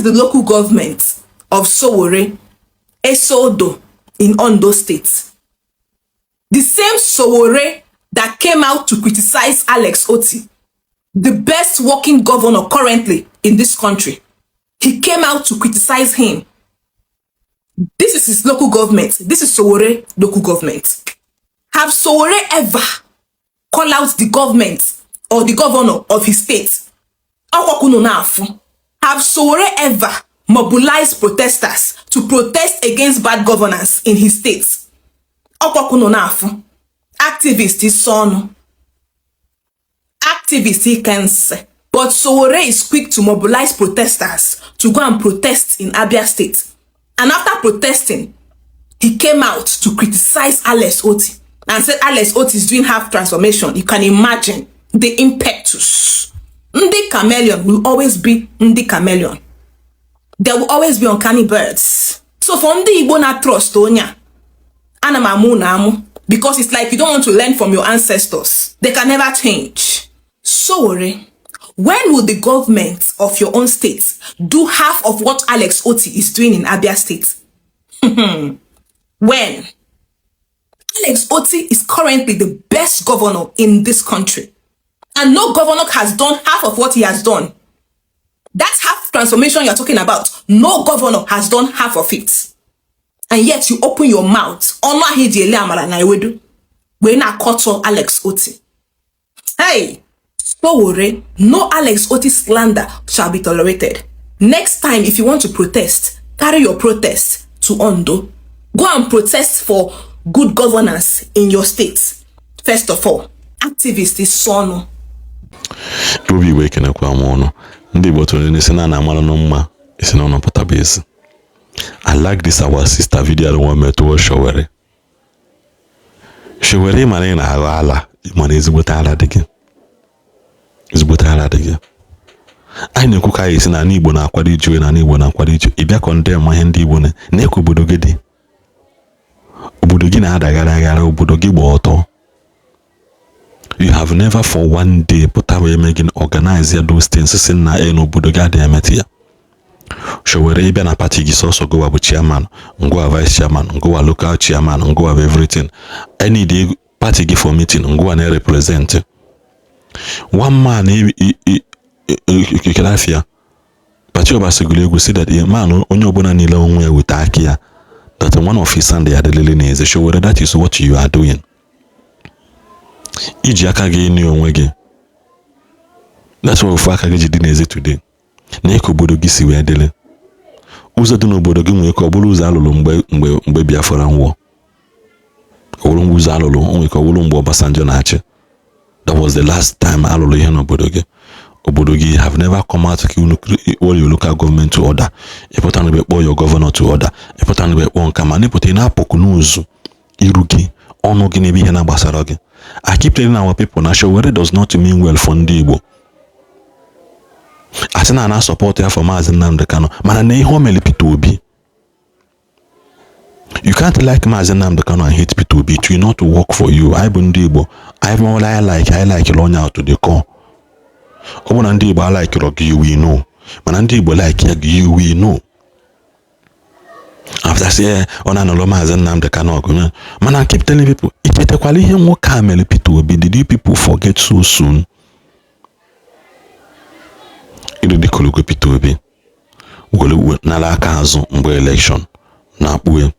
the local government of Sowore, Ese-Odo in Ondo State. The same Sowore that came out to criticize Alex Otti, the best working governor currently in this country. He came out to criticize him. This is his local government. This is Sowore local government. Have Sowore ever called out the government or the governor of his state? Have Sowore ever mobilized protesters to protest against bad governance in his state? Activist is son. Activist he can say. But Sowore is quick to mobilize protesters to go and protest in Abia State. And after protesting, he came out to criticize Alex Otti and said Alex Otti is doing half transformation. You can imagine the impetus. Ndi chameleon will always be Ndi chameleon. There will always be uncanny birds. So for Ndi Igbo na trust onya, ana m amụ na amụ, because it's like you don't want to learn from your ancestors. They can never change. Sowore, when will the government of your own state do half of what Alex Otti is doing in Abia State? When? Alex Otti is currently the best governor in this country. And no governor has done half of what he has done. That half transformation you're talking about, no governor has done half of it. And yet you open your mouth. Ọnụ ahụ eji ele amala na ewedu. Wee na-akọtọ Alex Otti. Hey! Sowore, no Alex Otti slander shall be tolerated. Next time, if you want to protest, carry your protest to Ondo. Go and protest for good governance in your state. First of all, activist is sọnụ. Obi Igbo, ekenekwa m ọnụ. Ndị Igbo tụrụ n'isi na na-amara nụ mma isi na ụnụ pụtaba ezi. I like this our sister video nwa metụọ Sowore. Sowore, ịmara ị na-aghọ ala, ịmara ezigbote ala dị gị, ezigbote ala dị gị. Anyị na-ekwu ka anyị esi na ala Igbo na-akwado iju na ala Igbo na-akwado iju. Ị bịa condemn ihe ndị Igbo na-ekwe. Obodo gị dị, obodo gị na-adaghara aghara, obodo gị gba ọtọ. You have never for one day pụta wee mee gịnị, organize ya those things si na e n'obodo gị adịghị emetụ ya. Sowore, ịbịa na party gị, sọsọ gụwa bụ chairman, ngụwa vice chairman, ngụwa local chairman, ngụwa bụ everything. I need party gị for meeting, ngụwa na-represent one man ekelafia party. Ọbasigoro egwu si that man, onye ọbụla niile onwe ya weta aka ya, that one of his hand ya adịlịlị n'eze. Sowore, that is what you are doing. Iji aka gị ịnụ onwe gị, that's why ofu aka gị ji dị n'eze today. Na ka obodo gị si wee dịrị, ụzọ dị n'obodo gị nwere ka ọ bụrụ ụzọ alụrụ mgbe Biafra nwụọ, ọ bụrụ ụzọ alụrụ, o nwere ka ọ bụrụ mgbe Obasanjo na-achị. That was the last time alụrụ ihe n'obodo gị. Obodo gị have never come out ka unu call your local government to order. Ịpụta na kpọọ your governor to order, ịpụta na kpọọ nka, ma ịpụta ị na-apụkụ n'ụzọ iru gị, ọnụ gị n'ebe ihe na-gbasara gị. I keep telling our people na Sowore does not mean well for ndị Igbo. Asị na ana support ya for Maazị Nnamdi Kanu, mana na ihe o mere Peter Obi, you can't like Maazị Nnamdi Kanu and hate Peter Obi. It will not work for you. Anyị bụ ndị Igbo, anyị mawala anyị like, anyị like onye out to the core. Ọ bụ na ndị Igbo alikere gị, you will know, mana ndị Igbo like ya gị, you will know. After say ọ na-anọrọ Maazị Nnamdi Kanu ọgụ, mana keep telling people, ichetakwala ihe nwoke a mere Peter Obi? Did you people forget so soon? Ịrịdịkọlụgo Peter Obi were nara aka azụ mgbe election na-akpue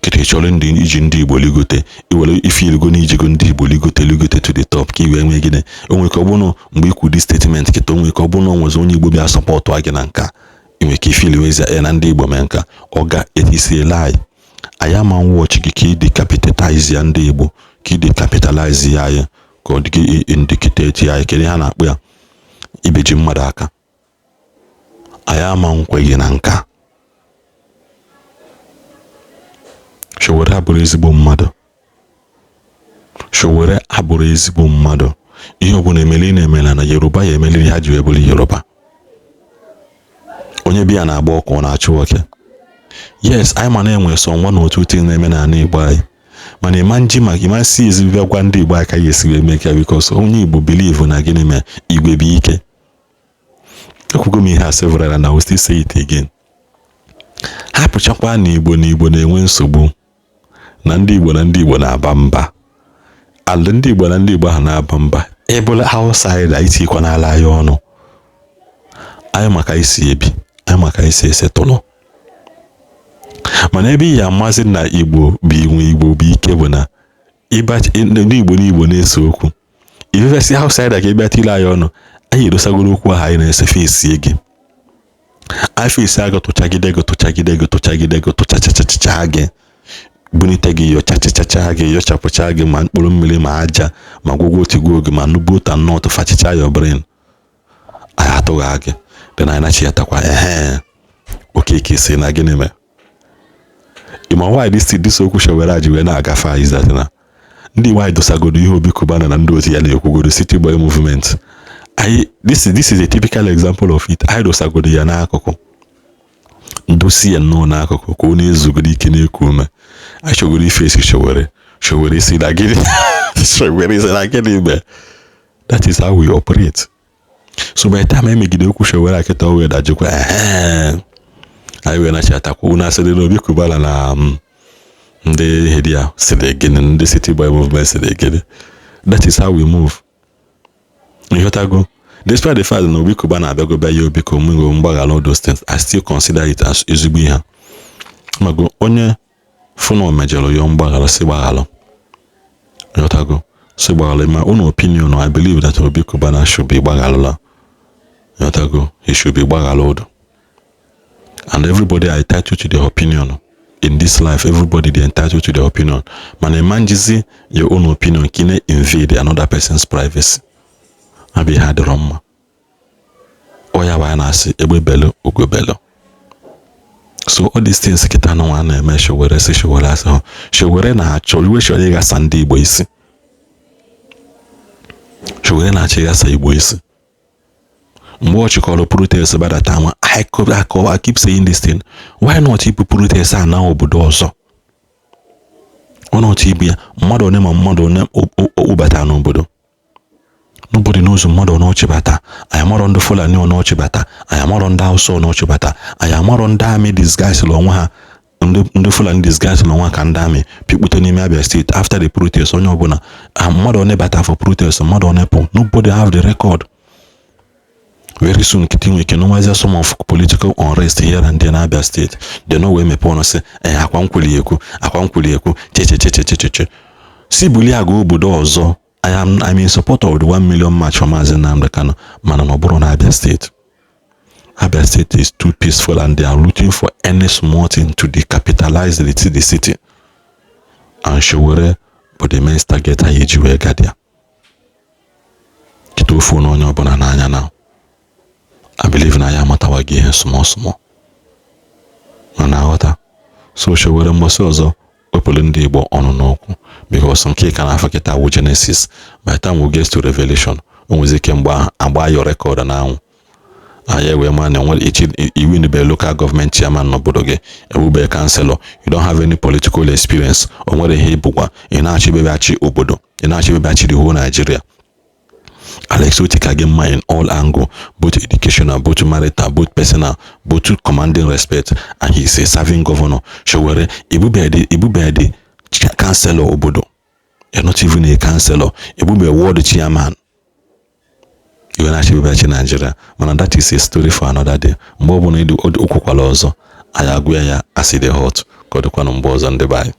kịta. Ị chọrọ ndị iji ndị Igbo ligote, iwere ife iligo na ijigo ndị Igbo ligote ligote to the top, ka i wee nwee gịnị? O nwere ka ọ bụrụ mgbe ikwu dị statement kịta, o nwere ka ọ bụrụ na o nwezi onye Igbo bịa support gị na nka, ị nwere ka ifili wezi ya na ndị Igbo mee nka. Ọga etisi ele anyị, anyị ama nwọchị gị ka ị decapitalize ya ndị Igbo, ka ị decapitalize ya anyị, ka ọ dị gị indicate ya anyị. Kedu ihe a na-akpọ ya? Ibeji mmadụ aka. Anyị ama nkweghị na nka. Sowore abụrụ ezigbo mmadụ. Sowore abụrụ ezigbo mmadụ. Ihe ọbụla emeli ị na-emela na Yoruba ya emeliri ha ji wee bụrụ Yoruba. Onye biya na-agba ọkụ, ọ na-achụ oke. Yes, anyị ma na-enwe sọ nwa na otu thing na-eme n'ala Igbo anyị, mana ịma nji maka ịma si ezi bịa gwa ndị Igbo aka ya esi wee mee ka, because onye Igbo believe na gịnị mee igwe bụ ike. Ekwugo m ihe a several and I will still say it again. Hapụchakwa na Igbo na Igbo na-enwe nsogbu, na ndị Igbo na ndị Igbo na-aba mba, and ndị Igbo na ndị Igbo ahụ na-aba mba, ịbụla outsider, itikwa n'ala ya ọnụ anyị maka isi ebi anyị, maka isi esetụlụ. Mana ebe ị ya amasị na Igbo bụ inwe, Igbo bụ ike, bụ na ndị Igbo na Igbo na-ese okwu, ifefesi outsider ka ị bịa tile anyị ọnụ, anyị edosagoro okwu ahụ anyị na-ese, fesie gị, anyị fesi agụ, tụchagide gị, tụchagide gị, tụchagide gị, tụchachachacha gị, bunite gị, yọchachachacha gị, yọchapụcha gị, ma mkpụrụ mmiri, ma aja, ma gwụgwọ tigbuo gị, ma nubo nọt fachicha your brain. Anyị atụgha gị, then anyị nachiatakwa. Ehe, Okeke si na gịnị mere? Ịma why this okwu Sowore ji wee na-agafe anyị is that na ndị Igbo anyị dosagoro ihe Obi Cubana na ndị otu ya na-ekwugoro, City Boy Movement anyị. This is a typical example of it. Anyị dosagoro ya n'akụkụ, dosi ya nnọọ n'akụkụ ka ọ na-ezugoro ike, na-eku ume. Anyị chọgoro ife esi Sowore. Sowore si na gịnị? Sowore si na gịnị mee? That is how we operate. So by the time emegide okwu Sowore akịta, o wee dajikwa. Ehe, anyị wee nachiatakwa. Unu asịrị na Obi Cubana na ndị ihe dị ya sịrị gịnị? Ndị City Boy Movement sịrị gịnị? That is how we move. Ịghọtago? Despite the fact na Obi Cubana abịago bịa ya Obi ka omengo mgbaghara, all those things, I still consider it as ezigbo ihe. Mago onye fụ na o mejọrọ ya, mgbaghara, si gbaghalụ. Ịghọtago? Si gbaghalụ. My own opinion, I believe that Obi Cubana should be gbaghalụla. Ịghọtago? He should be gbaghalụ, and everybody are entitled to their opinion in this life. Everybody dey entitled to their opinion, mana ịma your own opinion ka ị na-invade another person's privacy. Abịa ihe adịrọ mma. Ọ ya bụ anyị na-asị egbe belu, ugo belu. So all these things kịta na nwa na-eme Sowore, sị Sowore, asị hụ Sowore na-achọ iwe, chọrọ ịghasa ndị Igbo isi. Sowore na-achọ ịghasa Igbo isi. Mgbe ọ chịkọrọ protest gbadata nwa, I keep saying this thing: why not ibu protest a na obodo ọzọ? Why not ibu ya mmadụ one ma mmadụ one okpubata n'obodo? Nobody knows mmadụ one ọchịbata. Anyị amarọ ndị Fulani one ọchịbata, anyị amarọ ndị Hausa one ọchịbata, anyị amarọ ndị army disguise onwe ha, ndị Fulani disguise onwe ha ka ndị army pikpute n'ime Abia State after the protest. Onye ọbụla, mmadụ one bata for protest, mmadụ one pụ, nobody have the record. Very soon nkịtị nwere ike nụwazie some of political unrest here and there na Abia State. They no wee mepe ọnụ sị ee, akwa nkwuli ekwu, akwa nkwuli ekwu, chechechechecheche si bulie aga obodo ọzọ. I'm in support of the 1 million march for Maazị Nnamdi Kanu, mana na ọ bụrụ na Abia State. Abia State is too peaceful and they are looking for any small thing to decapitalize the city, and Sowore bụ the main target ha eji wee gadia kịta ofu na onye ọbụla n'anya. Na I believe na ya amatawa gị ihe small small mana aghọta. So Sowore, mgbasị ọzọ wepụrụ ndị Igbo ọnụ n'okwu, because nke ka na-afọ kịta wụ Genesis. By the time we get to Revelation, o nwezi ike mgbe agba yo record n'anwụ, anyị wee ma na enwere ichi iwinbe local government chairman n'obodo gị, ewube councillor. You don't have any political experience. O nwere ihe ịbụkwa, ị na-achọ ibebachi obodo, ị na-achọ ibebachi the whole Nigeria. Alex Otti ka gị mma in all angle, both educational, both marital, both personal, both commanding respect, and he is a serving governor. Sowore, ibubedi councillor obodo. You're not even a councillor. Ebube ward chairman, iwe na-achị ibebachi Nigeria. Mana that is a story for another day. Mgbe ọbụla okwukwala ọzọ, anyị agụ ya as e dey hot. Ka ọ dịkwanụ mgbe ọzọ, ndị be anyị.